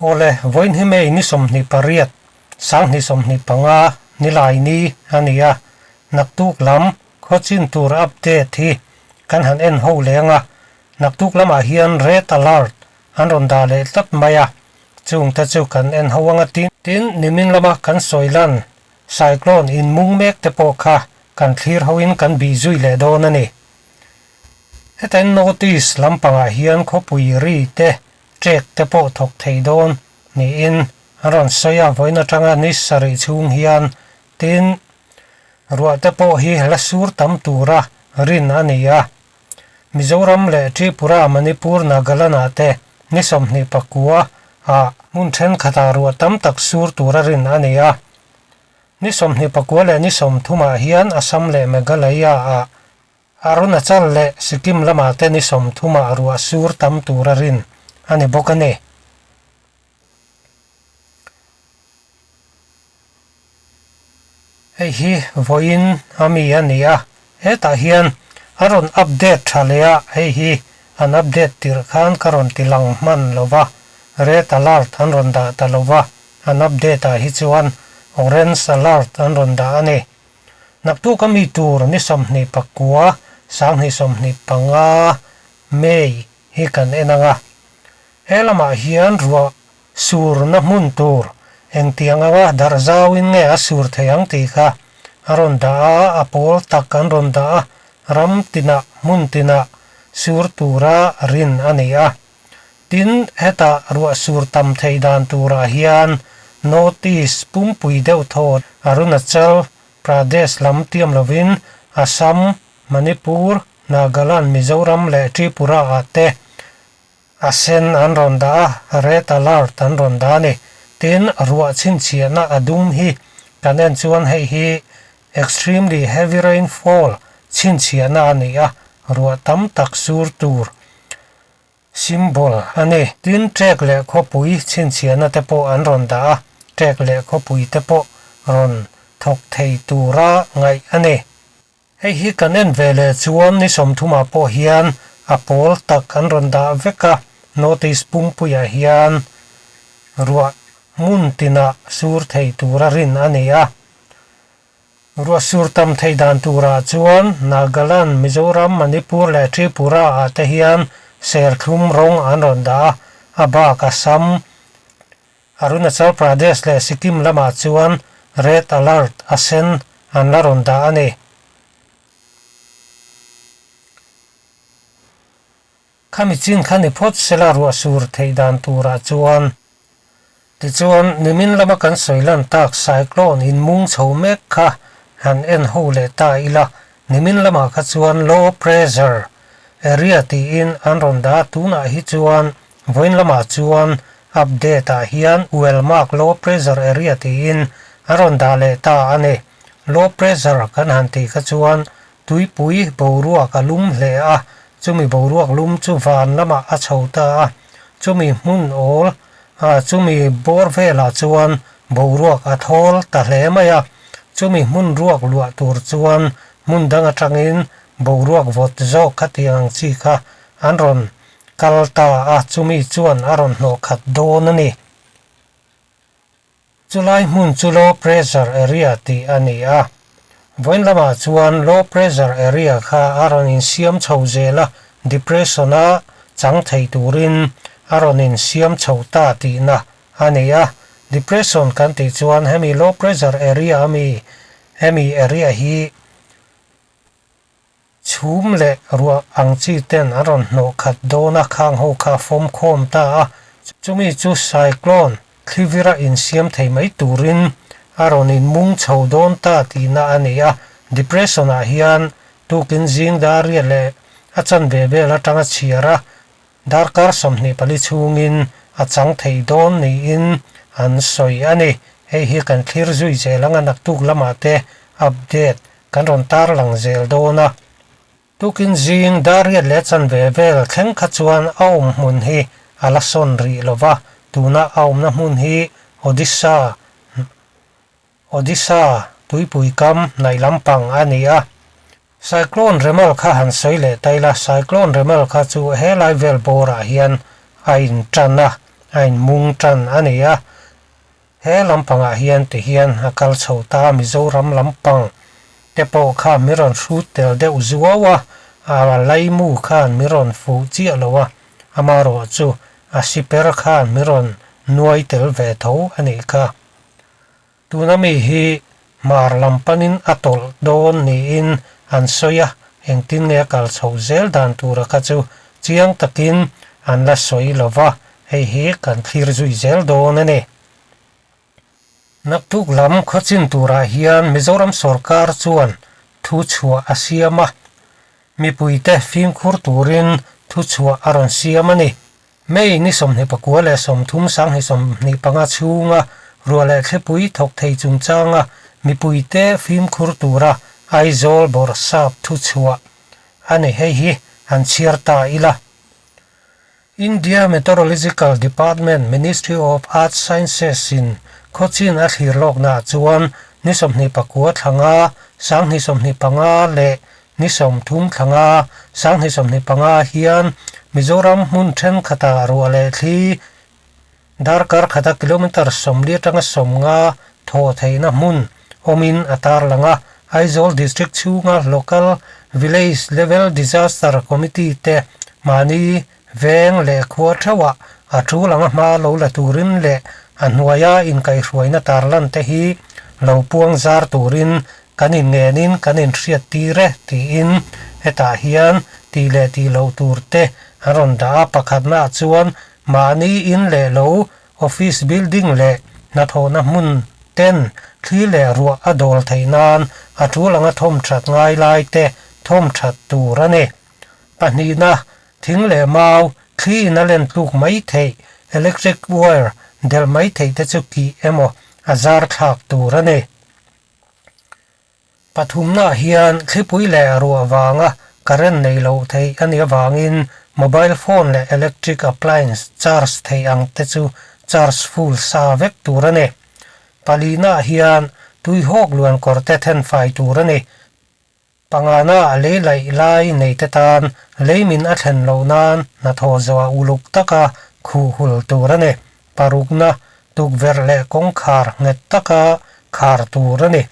Awle, vawiin hi May ni 28, 2025 Nilaini a ni a, naktuk lam khawchin tur update hi kan han en ho leng a, naktuk lamah hian red alert an rawn dah leh tlat mai a, chungte chu kan en ho anga tin. Tin, nimin lama kan sawi lan cyclone inmung mek te pawh kha kan thlir hoin kan bih zui leh dawn a ni. Hetain notice lampangah hian khawpui ri te Ṭek te pawh thawk thei dawn niin an rawn sawi a, vawiin atanga ni sarih chhung hian tin ruah te pawh hi la sur tam tura rin a ni a. Mizoram leh Tripura, Manipur, Nagaland ah te ni 29 ah hmun thenkhatah ruah tam tak sur tura rin a ni a. Ni 29 leh ni 30 ah hian Assam leh Meghalaya ah Arunachal leh Sikkim lamah te ni 30 ah ruah sur tam tur a rin a ni bawk a ni. Hei hi vawiin a mi a ni a, hetah hian a rawn update tha leh a, hei hi an update tirh khan ka rawn ti lang hman lo va, red alert an rawn dah ta lo va, an update ah hi chuan orange alert an rawn dah a ni. Naktuk a mi tur ni 29, 2025 May hi kan en ang a. He lamah hian ruah surna hmun tur engtiang anga darh zauin nge a sur thei ang tih kha a rawn dah a, a pawl tak an rawn dah a, ram tinah hmun tinah sur tura rin a ni a. Tin, hetah ruah sur tam thei dan turah hian North-East pumpui deuh thaw Arunachal Pradesh lam tiam lovin Assam, Manipur, Nagaland, Mizoram leh Tripura ah te a sen an rawn dah a, red alert an rawn dah a ni. Tin, ruah chhinchhiahna a dum hi kan en chuan hei hi extremely heavy rainfall chhinchhiahna a ni a, ruah tam tak sur tur Symbol a ni. Tin, ṭek leh khawpui chhinchhiahna te pawh an rawn dah a, ṭek leh khawpui te pawh rawn thawk thei tura ngaih a ni. Hei hi kan en ve leh chuan ni 30 ah pawh hian a pawl tak an rawn dah vek a, North East pumpuiah hian ruah hmun tinah sur thei tura rin a ni a. Ruah sur tam theih dan turah chuan Nagaland, Mizoram, Manipur leh Tripura ah te hian serthlum rawng an rawn dah a, a bak Assam, Arunachal Pradesh leh Sikkim lamah chuan red alert a sen an la rawn dah a ni. Khami chin kha ni phawt sela ruah sur theih dan turah chuan. Tichuan, nimin lama kan sawi lan tak cyclone inmung chho mek kha han en ho leh ta ila, nimin lamah kha chuan low pressure area tiin an rawn dah a, tunah hi chuan vawiin lamah chuan update ah hian well mark low pressure area tiin an rawn dah leh ta a ni. Low pressure kan han tih kha chuan Tuipui boruak a lum hle a, chumi boruak lum chu van lamah a chho ta a, chumi hmun awl ah chumi bawr velah chuan boruak a thawl ta hle mai a, chumi hmun ruak luah tur chuan hmun dang atangin boruak vawt zawk khatiang ang chi kha an rawn kal ta a, chumi chuan a rawn hnawh khat dawn a ni. Chulai hmun chu low pressure area tih a ni a. Vawiin lamah chuan low pressure area kha a rawn insiam chho zel a, depression a chang thei turin a rawn insiam chho ta tihna a ni a. Depression kan tih chuan hemi low pressure area ami hemi area hi Chhum leh ruah ang chi ten an rawn hnawh khat dawn a, khang ho kha a fawm khawm ta a, chumi chu cyclone thlivira insiam thei mai turin a rawn inmung chho dawn ta tihna a ni a, depression ah hian tukin zing dar riat leh a chanve vel atanga chhiar a, darkar 24 chhungin a chang thei dawn niin an sawi a ni. Hei hi kan thlir zui zel anga naktuk lamah te update Kan rawn tar lang zel dawn a. Tukin zing dar riat leh chanve vel thleng kha chuan a awm hmun hi a la sawn rih lo va, tuna a awmna hmun hi Odisha, Odisha tuipui kam hnaih lampang a ni a. Cyclone Remal kha han sawi leh ta ila, Cyclone Remal kha chu helai vel bawrah hian a intan a. a inmung tan a ni a. He lampangah hian ti hian a kal chho ta Mizoram lampang te pawh kha mi rawn hrut tel deuh zuau a, a laimu khan mi rawn fuh chiah lo a, amarawh chu a siper khan mi rawn nuai tel ve tho a nih kha. Tuna mi hi hmar lam panin a tawlh dawn niin an sawi a, engtin nge a kal chhoh zel dan tura kha chu chiang takin an la sawi lo va, hei hi kan thlir zui zel dawn a ni. Naktuk lam khawchin turah hian Mizoram sawrkar chuan thu chhuah a siam a, mipuite fimkhur turin thu chhuah a rawn siam a ni. May ni 29 leh 30 2025 chhunga ruah leh thlipui thawk thei chungchanga mipuite fimkhur tura Aizawl bawrhsap thuchhuah a ni. Hei hi han chhiar ta ila. India Meteorological Department Ministry of Earth Sciences in khawchin a thlir lawknaah chuan ni 29 thlanga 2025 leh Ni 30 thlanga 2025 hian Mizoram hmun thenkhatah ruah leh thli darkar khata kilometre 40 atanga 50 thaw theihna hmun awmin a tarlang a. Aizawl District chhunga Local Village Level Disaster Committee te mahni veng leh khua theuhah a tul anga hma lo la turin leh a hnuaia inkaihhruaina tarlan te hi lo puang zar turin kan inngenin kan inhriat tir e tiin hetah hian tih leh tih loh tur te an rawn dah a, pakhatnaah chuan mahni in leh lo office building leh hnathawhna hmun ten thli leh ruah a dawl theih nan a tul anga thawm that ngai lai te thawm that tur a ni. Pahnihna, thing leh mau, thli in a len tluk mai theih, electric wire delh mai theih te chu kih emaw a zar thlak tur a ni. Pathumnaah hian thlipui leh ruah vanga current nei loh theih a nih avangin mobile phone leh electric appliance charge theih ang te chu charge full sa vek tur a ni. Palihnaah hian tuihawk luankawr te thenfai tur a ni. Pangana a lei laih lai neite tan lei min a thlen loh nan hnathawh zawh uluk taka khuh hul tur a ni. Parukna, tukverh leh kawngkhar nghet taka khar tur a ni.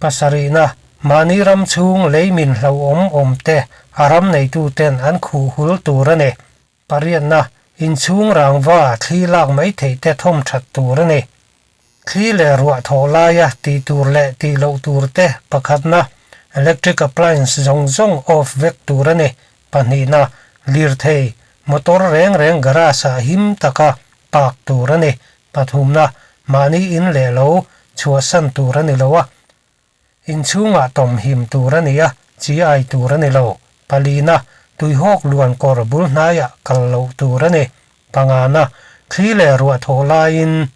Pasarihna, mahni ram chhung lei min hlauhawm awmte a ram neituten an khuh hul tur a ni. Pariatna, inchhung rangva thli lak mai theih te thawm that tur a ni. Thli leh ruah thawh laia tih tur leh tih loh tur te pakhatna, electric appliance zawng zawng off vek tur a ni. Pahnihna, lirthei, motor reng reng garage ah him taka park tur a ni. Pathumna, mahni in leh lo chhuahsan tur a ni lo a. Inchhungah tawm him tur a ni a, chi ai tur a ni lo. Palina, tuihawk luan kawr bul hnaiah kal loh tur a ni. Pangana, thli leh ruah thawh laiin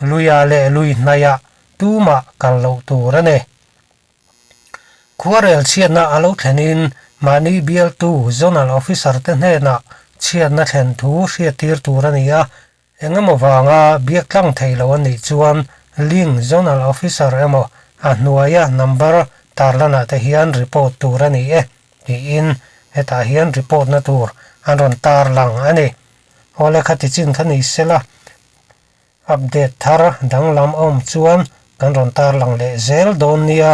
luiah leh lui hnaiah tumah kal loh tur a ni. Khuarel chhiatna a lo thlenin mahni bialtu Zonal Officer te hnenah chhiatna thlen thu hriattir tur a ni a, Engemaw vanga biak tlang thei lo a nih chuan link Zonal Officer emaw a hnuaia number tarlanah te hian report tur a ni e tiin hetah hian report na tur an rawn tarlang a ni. Awle kha tichin kha ni sela update thar danglam a awm chuan kan rawn tarlang leh zel dawn nia.